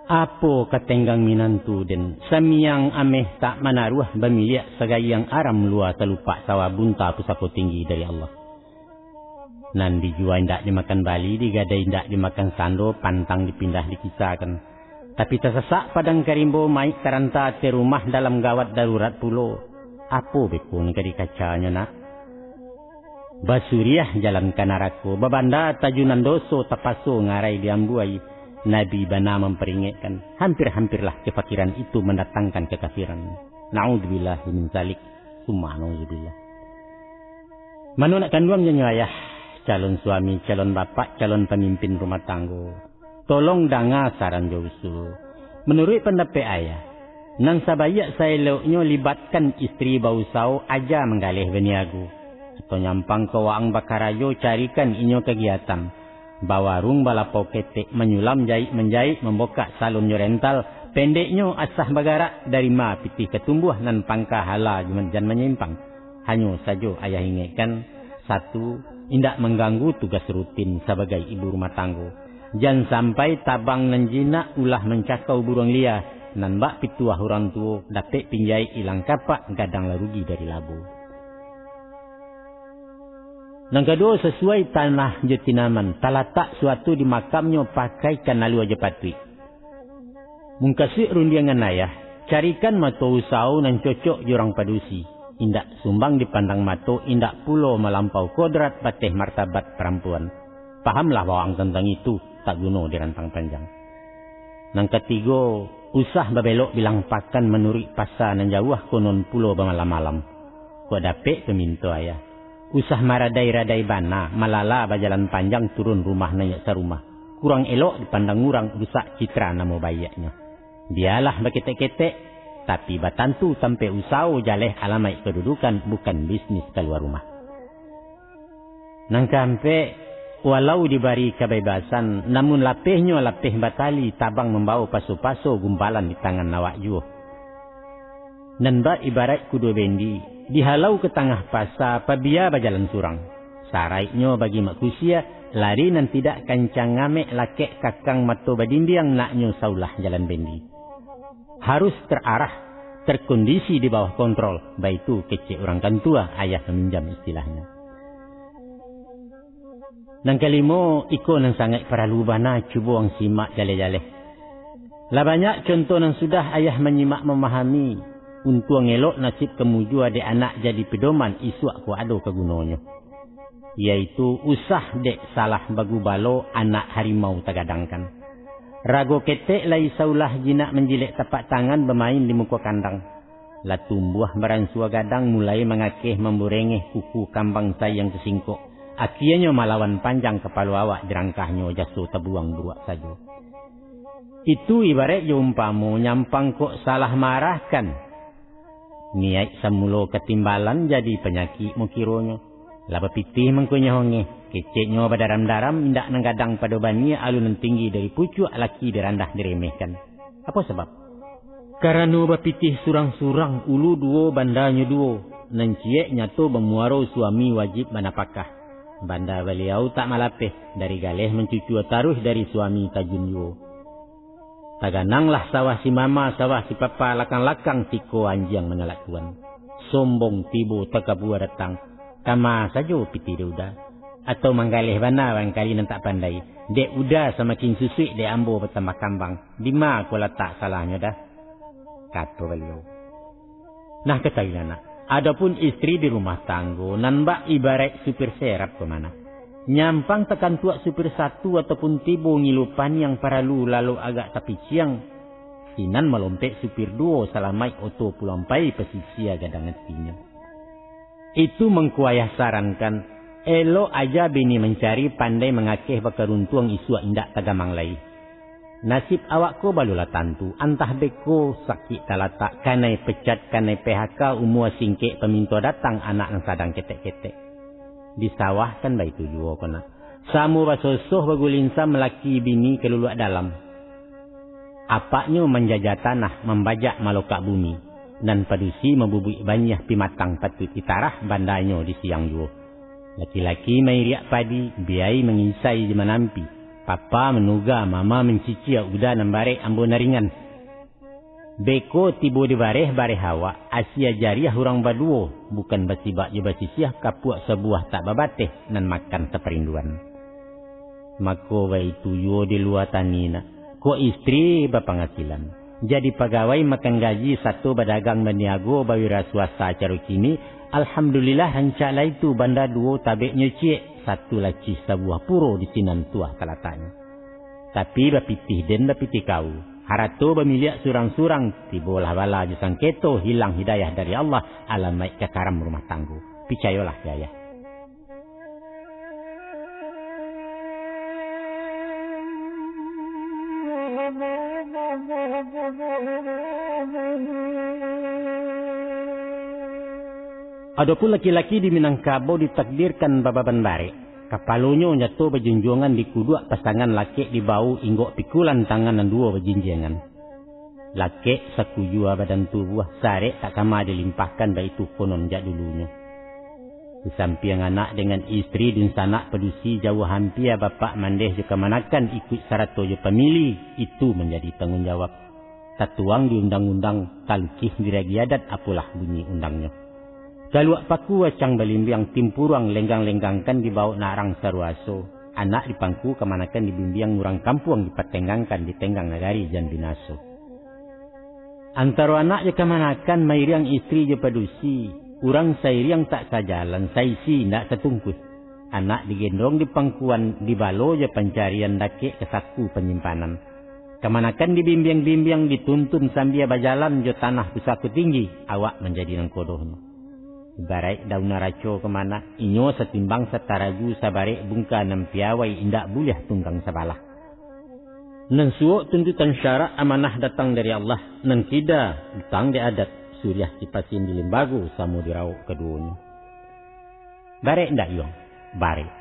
apo ka tenggang minantu den, samiang ameh tak manaruah, bamiliak sagayang aram lua, talupak sawah bunta, pusako tinggi dari Allah. Nan dijua indak dimakan bali, digadai indak dimakan sando, pantang dipindah dikisakan. Tapi tasasak padang ka rimbo, maik taranta ateh rumah, dalam gawat darurat pulo. Apo beko nan ka dikacanyo nak? Basuriah jalan ka narako, babanda tajunan doso, tapaso ngarai diambuai. Nabi bana mamparingekkan, hampir-hampirlah kafakiran itu mandatangkan kakafiran. Naudzubillahi min zalik, summa naudzubillah. Mano nak kanduang janyo ayah, calon suami, calon bapak, calon pamimpin rumah tanggo. Tolong danga saran jo usul. Manuruik pandapek ayah, nan sabaiak saeloknyo libatkan istri bausaho, aja manggaleh baniago. Atau nyampang ka waang bakarajo, carikan inyo kagiatan. Bawarung, balapau ketek, manyulam, jaik-manjaik, mambokak salon jo rental. Pendeknyo, asah bagarak, dari ma pitih ka tumbuah, nan pangka hala jan manyimpang. Hanyo sajo ayah ingekkan, satu, indak mangganggu tugas rutin sabagai ibu rumah tanggo. Jan sampai tabang nan jinak, ulah mancakau buruang lia, nan bak pituah urang tuo, dapek pinjaik ilang kapak, gadang lah rugi dari labo. Nan kaduo, sasuai tanah jo tinaman, talatak suatu di makamnyo, pakaikan alua jo patuik. Mukasuik rundiangan ayah, carikan mato usaho nan cocok jo urang padusi. Indak sumbang dipandang mato, indak pulo malampau kodrat, bateh martabat parampuan. Pahamlah bawang tantang itu, tak guno dirantang panjang. Nan katigo, usah babelok bilang pakan, manuruik pasa nan jauah, konon pulo bamalam-malam. Kok dapek paminto ayah, usah maradai-radai bana, malala bajalan panjang, turun rumah naiak sarumah. Kurang elok dipandang urang, rusak citra namo baiaknyo. Bialah baketek-ketek, tapi batantu tampek usaho, jaleh alamaik kadudukan, bukan bisnis kalua rumah. Nan kaampek, walau dibari kabebasan, namun lapehnyo lapeh batali, tabang mambawo paso-paso, gumpalan di tangan awak juo. Nan bak ibaraik kudo bendi, dihalau ka tangah pasa, pabia bajalan surang. Saraiknyo bagi mak kusia, lari nan tidak kancang, ngamek lakek kakang, mato badindiang, naknyo saulah jalan bendi. Harus terarah, terkondisi di bawah kontrol, baitu kecek urang kantua, ayah maminjam istilahnyo. Nan kalimo, iko nan sangaik paralu bana, cubo ang simak jaleh-jaleh. Lah banyak contoh nan sudah ayah manyimak mamahami, untuang elok nasib kamujua dek anak jadi pedoman, isuak ko ado kagunonyo. Yaitu usah dek salah bagubalo, anak harimau tagadangkan. Rago ketek lai saulah, jinak manjilek tapak tangan, bamain di muko kandang. Lah tumbuah baransua gadang, mulai mangakeh mamburengeh, kuku kambang sayang tasingkok. Akienyo malawan panjang kapalo awak, dirangkahnyo jaso tabuang buruak sajo. Itu ibaraik jo umpamo, nyampang kok salah maarahkan. Niaik samulo katimbalan jadi panyakik mo kironyo. Lah bapitih mangkonyo hongeh, keceknyo badaram-daram indak nan gadang pado baniah alun nan tinggi dari pucuak laki dirandah diremehkan. Apo sabab? Karano bapitih surang-surang ulu duo bandanyo duo, nan ciek nyato bamuaro suami wajib banapakah. Banda baliau tak malapeh, dari galeh mancucua taruih dari suami tajun juo. Tagananglah sawah si mama, sawah si papa, lakang-lakang siko anjiang mangalak tuan. Sombong tibo takabua datang, kama sajo pitih dek uda. Atau manggaleh bana bangkali nan tak pandai, dek uda samakin susuik dek ambo batambah kambang, dima ko latak salahnyo dah? Kato baliau. Nah, katahuilah nak, adopun istri di rumah tanggo, nan bak ibaraik supir serap ko mah nak. Nyampang takantuak supir satu ataupun tibo ngilu paniang paralu lalu agak tapiciang, sinan malompek supir duo salamaik oto pulang pai pasisia gadang atinyo. Itu mangko ayah sarankan, elok aja bini mancari pandai mangakeh bakaruntuang isuak indak tagamang lai. Nasib awak ko balulah tantu, antah beko sakik talatak, kanai pecat, kanai P H K, umua singkek paminto datang anak nan sadang ketek-ketek. Disawahkan baitu juo ko nak. Samo basosoh bagulinsa malaki bini kaluluak dalam. Apaknyo manjajah tanah, mambajak malokak bumi, nan padusi mabubuik baniah pimatang patuik ditarah bandanyo di siang juo. Laki-laki mairiak padi, biai mangisai jo manampi, papa manuga, mama mancicia, uda nan barek ambo nan ringan. Beko tibo di bareh, bareh awak, asia jariah urang baduo, bukan basibak jo basisiah, kapuak sabuah tak babateh, nan makan saparinduan. Mako baitu juo di lua tani nak, kok istri bapangasilan, jadi pagawai makan gaji sato badagang baniago bawirasuasa caro kini, alhamdulillah rancak lah itu banda duo tabeknyo ciek, satu lacih sabuah puro di sinan tuah talataknyo. Tapi bapitih den bapitih kau, harato bamiliak surang-surang, tibolah bala jo sangketo, hilang hidayah dari Allah, alamaik kakaram rumah tanggo. Picayolah, Yayah. Adopun laki-laki di Minangkabau ditakdirkan bababan barek. Kapalonyo nyato bajunjuangan di kuduak pasangan lakek di bahu inggok pikulan tangan nan duo bajinjiangan. Lakek sakujua badan tubuah, sarek tak kama dilimpahkan baitu konon jak dulunyo. Di sampiang anak dengan istri dunsanak padusi jauah ampia bapak mandeh jo kamanakan ikuik sarato jo pamili, itu manjadi tanggung jawab. Tatuang di undang-undang, talukih di ragi adat, apolah bunyi undangnyo. Galuak paku acang balimbiang, timpuruang lenggang-lenggangkan dibawok narang saruaso. Anak dipangku kamanakan dibimbiang, urang kampuang dipatenggangkan ditenggang nagari jan binaso. Antaro anak jo kamanakan mairiang istri jo padusi, urang sairiang tak sajalan, saisi indak satungkuih. Anak digendong di pangkuan, dibalo jo pancarian dakek ka saku panyimpanan. Kamanakan dibimbiang-bimbiang, dituntun sambia bajalan jo tanah pusako tinggi, awak manjadi nangkodohnyo. Ibaraik daun naraco ka mah nak, inyo satimbang sataraju, sabarek bungka nan piawai, indak buliah tunggang sabalah. Nan suok tuntutan syarak amanah datang dari Allah, nan kida utang di adat, suriah kipasin di limbago samo dirawok kaduonyo. Barek ndak, Yuang? Barek.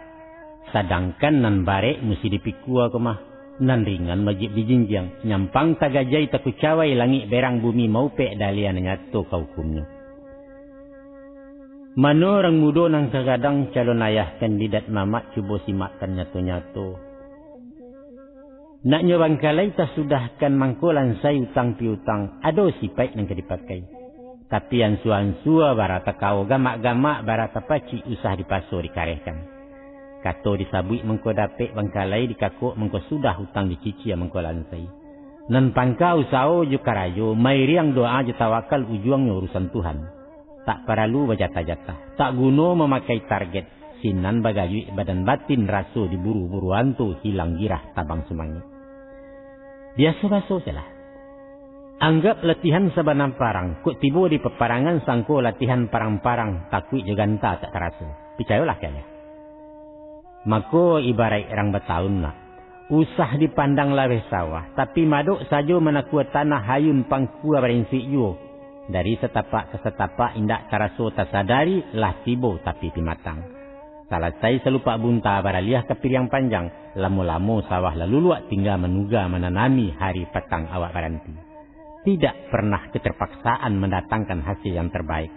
Sadangkan nan barek musti dipikua ko mah, nan ringan wajib dijinjiang, nyampang tagajai takucawai, langik berang bumi maupek, daliah nan nyato ka ukumnyo. Mano urang mudo nan ka gadang calon ayah kandidat mamak, cubo simakkan nyato-nyato. Naknyo bangkalai tasudahkan, mangko lansai utang piutang, ado sipaik nan ka dipakai. Tapi ansua-ansua bara takao, gamak-gamak bara tapacik, usah dipaso dikarehkan. Kato disabuik mangko dapek, bangkalai dikakok mangko sudah, utang dicicia mangko lansai. Nan pangka usaho jo karajo, mairiang doa jo tawakal, ujuangnyo urusan Tuhan. Tak paralu bajatah-jatah, tak guno mamakai target, sinan bagayuik badan batin, raso diburu-buru anto, hilang girah tabang sumangik. Biaso baso se lah. Anggap latihan sabana parang, kok tibo di paparangan sangko latihan parang-parang, takuik jo ganta tak taraso. Picayolah ka ayah. Mako ibaraik rang bataun nak, usah dipandang laweh sawah, tapi madok sajo manakua tanah, hayun pangkua barinsik juo. Dari satapak ka satapak indak taraso tasadari, lah tibo tapi pimatang. Salasai salupak bunta baraliah ka piriang panjang, lamo-lamo sawah lah luluak tingga manuga mananami hari patang awak baranti. Tidak pernah keterpaksaan mandatangkan hasil yang terbaik,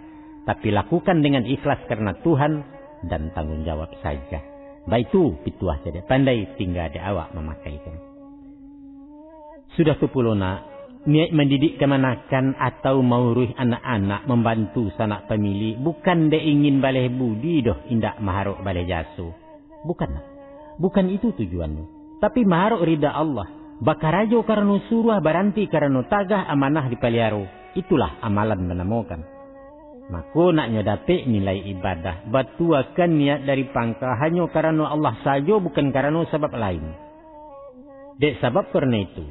tapi lakukan dengan ikhlas karena Tuhan dan tanggung jawab saja. Baitu pituah cadiak pandai, tingga di awak mamakaikan. Sudah tu pulo nak, niaik mandidik kamanakan atau mauruih anak-anak, mambantu sanak pamili, bukan dek ingin baleh budi doh, indak maharok baleh jaso. Bukan nak. Bukan itu tujuannyo. Tapi maharok rida Allah. Bakarajo karano suruah, baranti karano tagah, amanah dipaliaro. Itulah amalan manamokan. Mako naknyo dapek nilai ibadah, batuakan niat dari pangka hanyo karano Allah sajo, bukan karano sabab lain. Dek sabab karano itu,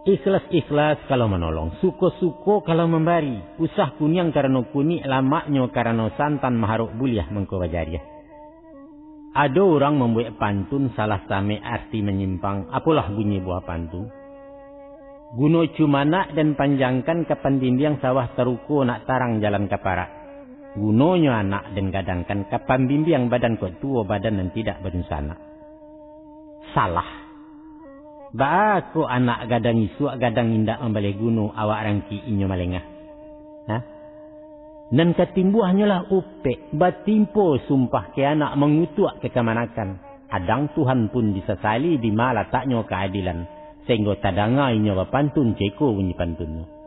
ikhlas-ikhlas kalau manolong, suko-suko kalau mambari, usah kuniang karano kunik, lamaknyo karano santan, maharok buliah mangko bajariah. Ado urang mambuek pantun salah samek arti manyimpang, apolah bunyi buah pantun? Guno cumanak den panjangkan, ka pandindiang sawah taruko, nak tarang jalan ka parak. Gunonyo anak den gadangkan, ka pambimbiang badan kok tuo, badan nan tidak badunsanak. Salah. Baa kok anak gadang isuak, gadang indak mambaleh guno, awak rangkik inyo malengah? Hah? Nan ka timbuahnyo lah upek, batimpo sumpah ka anak, mangutuak ka kamanakan. Kadang Tuhan pun disasali, di ma lataknyo kaadilan, sainggo tadanga inyo bapantun, ceko bunyi pantunnyo.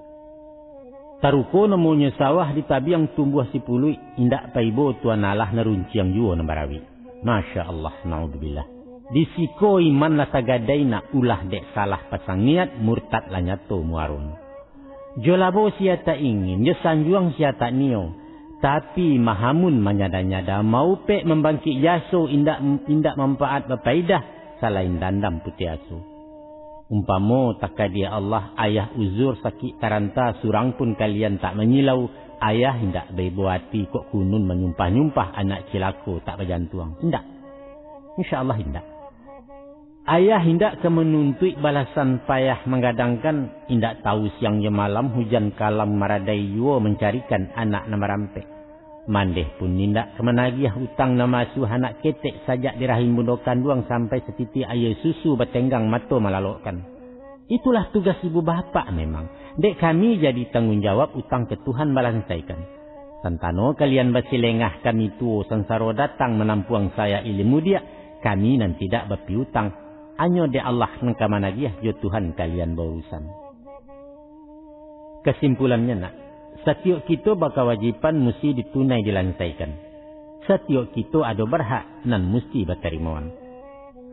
Taruko namonyo sawah, di tabiang tumbuah sipuluik, indak paibo Tuhan Allah, nan runciang juo nan barawik. Masya Allah, naudzubillah. Di siko iman lah tagadai nak, ulah dek salah pasang niat, murtad lah nyato muaronyo. Jo labo sia tak ingin, jo sanjuang sia tak nio. Tapi mahamun manyada-nyada, maupek mambangkik jaso, indak, indak manfaat bapaidah, salain dandam putiah aso. Umpamo takadia Allah, ayah uzur sakik taranta, surang pun kalian tak manyilau, ayah indak baibo ati, kok kunun manyumpah-nyumpah, anak cilako tak bajantuang. Indak. Insya Allah indak. Ayah indak ka manuntuik balasan payah manggadangkan, indak tahu siang jo malam, hujan kalam maradai juo, mancarikan anak nan marampek. Mandeh pun indak ka managiah utang, nan maasuah anak ketek sajak di rahim bundo kanduang, sampai satitiak aia susu batenggang mato malalokkan. Itulah tugas ibu bapak memang. Dek kami jadi tanggung jawab, utang ka Tuhan balansaikan. Santano kalian basilengah, kami tuo sansaro datang manampuang, saya ilia mudiak, kami nan tidak bapiutang. Anyo dek Allah nan ka managiah, jo Tuhan kalian baurusan. Kasimpulannyo nak, satiok kito bakawajiban musti ditunai dilansaikan. Satiok kito ado barhak nan musti batarimoan.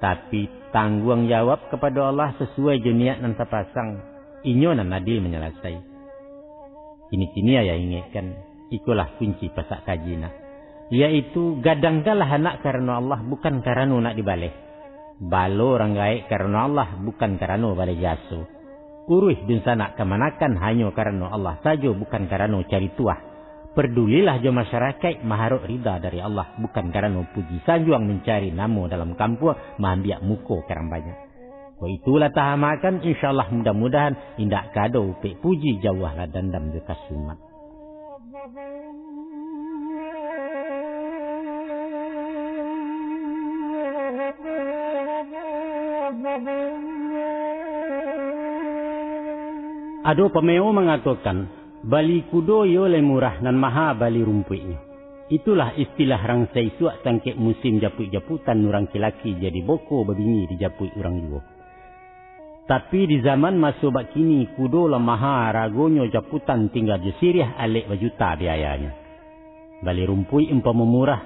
Tapi, tangguang jawab kapado Allah sasuai jo niat nan sapasang, Inyo nan adil manyalasai. Kini-kini ayah ingekkan, ikolah kunci pasak kaji nak, yaitu gadangkanlah anak karano Allah, bukan karano nak dibaleh. Balo urang gaek karano Allah, bukan karano baleh jaso. Uruih dunsanak kamanakan hanyo karano Allah sajo, bukan karano cari tuah. Padulilah jo masyarakaik, maharok rida dari Allah, bukan karano puji sanjuang, mancari namo dalam kampuang, maambiak muko ka urang banyak. Kok itulah tahamakan, insya Allah, mudah-mudahan indak ka ado upek puji, jauahlah dandam jo kasumat. Ado pameo mangatokan, bali kudo iyo lai murah, nan maha bali rumpuiknyo. Itulah istilah rang saisuak sangkek musim japuik-japutan, urang kilaki jadi boko babinyi dijapuik urang juo. Tapi di zaman maso bak kini, kudo lah maha aragonyo, japutan tingga jo siriah, alek bajuta biayanyo. Bali rumpuik umpamo murah,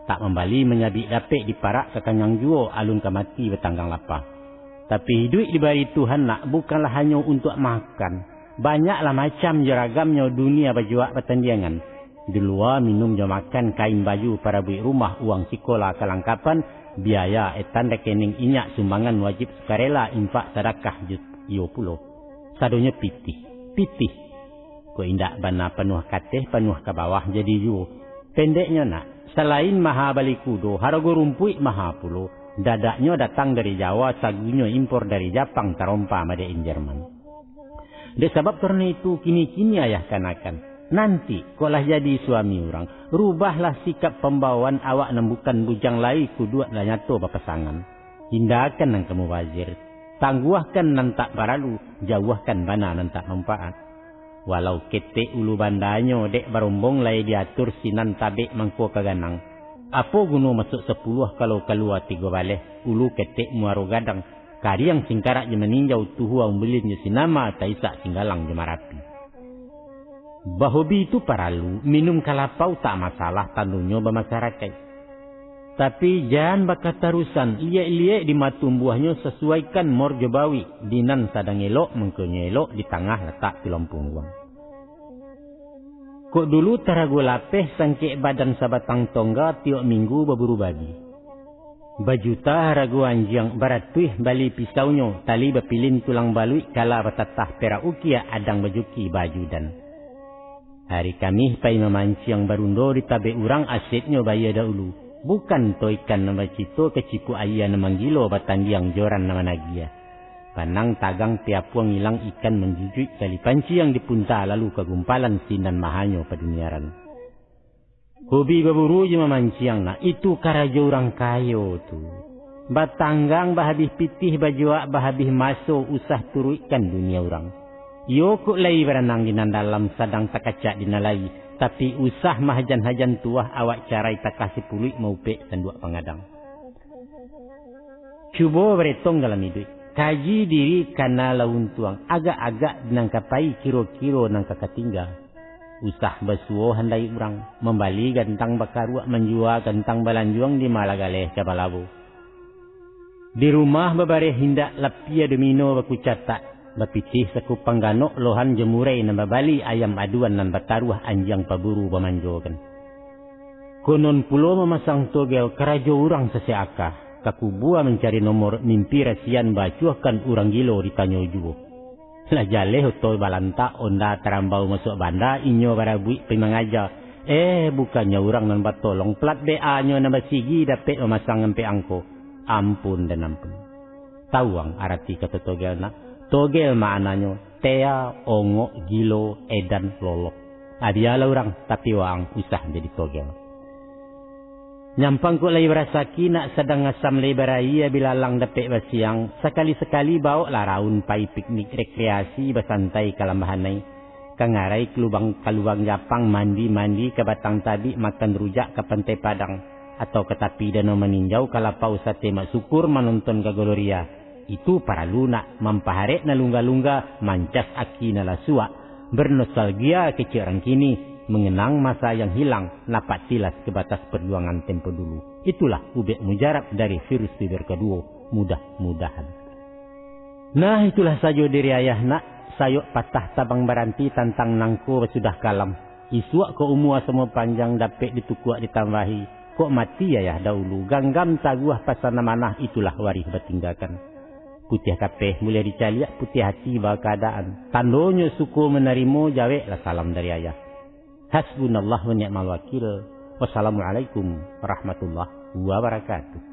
tak mambali manyabik dapek, diparak ka kanyang juo, alun ka mati batanggang lapa. Tapi iduik dibari Tuhan nak, bukanlah hanyo untuak makan. Banyaklah macam jo ragamnyo dunia bajuak batandiangan. Di lua minum jo makan, kain baju, parabuik rumah, uang sikola kalangkapan, biaya etan rekening inyak, sumbangan wajib sukarela, infak sadakah ju-, iyo pulo. Sadonyo pitih, pitih. Kok indak bana panuah kateh, panuah ka bawah jadi juo. Pendeknyo nak, salain maha bali kudo, harago rumpuik maha pulo. Dadaknyo datang dari Jawa, sagunyo impor dari Japang, tarompa made in Jerman. Dek sabab karano itu, kini-kini ayah kanakan, Nanti, kok lah jadi suami urang, rubahlah sikap pambawaan awak nan bukan bujang lai, kuduak lah nyato bapasangan. Hindakan nan ka mubazir, tangguahkan nan tak paralu, jauahkan bana nan tak manfaat. Walau ketek ulu bandanyo, dek barombong lai diatur sinan tabek mangko ka ganang. Apo guno masuak sapuluah kalau kalua tigo baleh, ulu ketek muaro gadang, kariang singkarak jo maninjau, tuhuang bulin jo sinama, taisak singgalang jo marapi. Bahobi tu paralu, minum kalapau tak masalah, tandonyo bamasarakaik. Tapi, jan bakatarusan, liek-liek di matumbuahnyo, sasuaikan mor jo bawik, di nan sadang elok, mangkonyo elok, di tangah latak tulang pungguang. Kok dulu tarago lapeh, sangkek badan sabatang tongga, tiok minggu baburu babi. Bajuta harago anjiang, baratuih bali pisaunyo, tali bapilin tulang baluik, kala batatah perak ukia, adang bajuki baajudan. Hari Kamih pai mamanciang, barundo di tabek urang, asetnyo bayia dahulu. Bukan to ikan nan bacito, kacipuk aia nan manggilo, batandiang joran nan managiah. Panang tagang piapuang ilang, ikan manjujuik tali panciang, dipunta lalu ka gumpalan, sinan mahanyo paduniaran. Hobi baburu jo mamanciang, nak, itu karajo urang kayo tu. Batanggang bahabih pitih, bajuak bahabih maso, usah turuikkan dunia urang. Iyo kok lai baranang di nan dalam, sadang takacak di nan lai, tapi usah mahajan-hajan tuah, awak carai takah sipuluik, maupek sanduak pangadang. Cubo baretong dalam iduik, kaji diri kana lah untuang, agak-agak nan ka pai, kiro-kiro nan ka katingga. Usah basuo handai urang, mambali gantang bakaruak, manjua gantang balanjuang, di malah galeh ka balabu. Di rumah babareh indak, lapia domino bakucatak, bapitih sakupang ganok, lohan jo murai nan babali, ayam aduan nan bataruah, anjiang paburu bamanjokan. Konon pulo mamasang togel, karajo urang sasek aka, ka kubua mancari nomor, mimpi rasian baacuahkan, urang gilo ditanyo juo. Lah jaleh oto balantak, onda tarambau masuak banda, inyo barabuik pai mangaja. Eh, bukannyo urang nan batolong, plat B A-nyo nan basigi, dapek mamasang ampek angko. Ampun dan ampun. Tawuang arati kato togel, nak? Togel maknanyo tea, ongok, gilo, edan, lolok. Adialah urang, tapi waang usah jadi togel. Nyampang kok lai barasaki, nak, sadang asam lai barayia, bilalang dapek basiang, sakali-sakali bawoklah raun pai piknik, rekreasi, basantai ka lambahanai, ka ngarai ka lubang, ka lubang japang, mandi-mandi ka batang tabik, makan rujak ka Pantai Padang, atau ka tapi Danau Maninjau, ka lapau sate Mak Sukur, manonton ka Gloria. Itu paralu, nak, mampaharek nan lungga-lungga, mancas aki nan lah suak, bernostalgia kecek urang kini, mengenang masa yang hilang, napak tilas ke batas perjuangan tempo dulu. Itulah ubek mujarab dari virus fiber kaduo, mudah-mudahan. Nah, itulah sajo diri ayah, nak, sayok patah tabang baranti, tantang nangko basudah kalam. Isuak kok umua samo panjang, dapek ditukuak ditambahi, kok mati ayah dahulu, ganggam taguah pasan amanah, itulah warih batinggakan. Putiah kapeh buliah dicaliak, putiah ati bakaadaan. Tandonyo suko manarimo, jaweklah salam dari ayah. Hasbunallah wa ni'mal wakil. Wassalamualaikum warahmatullahi wabarakatuh.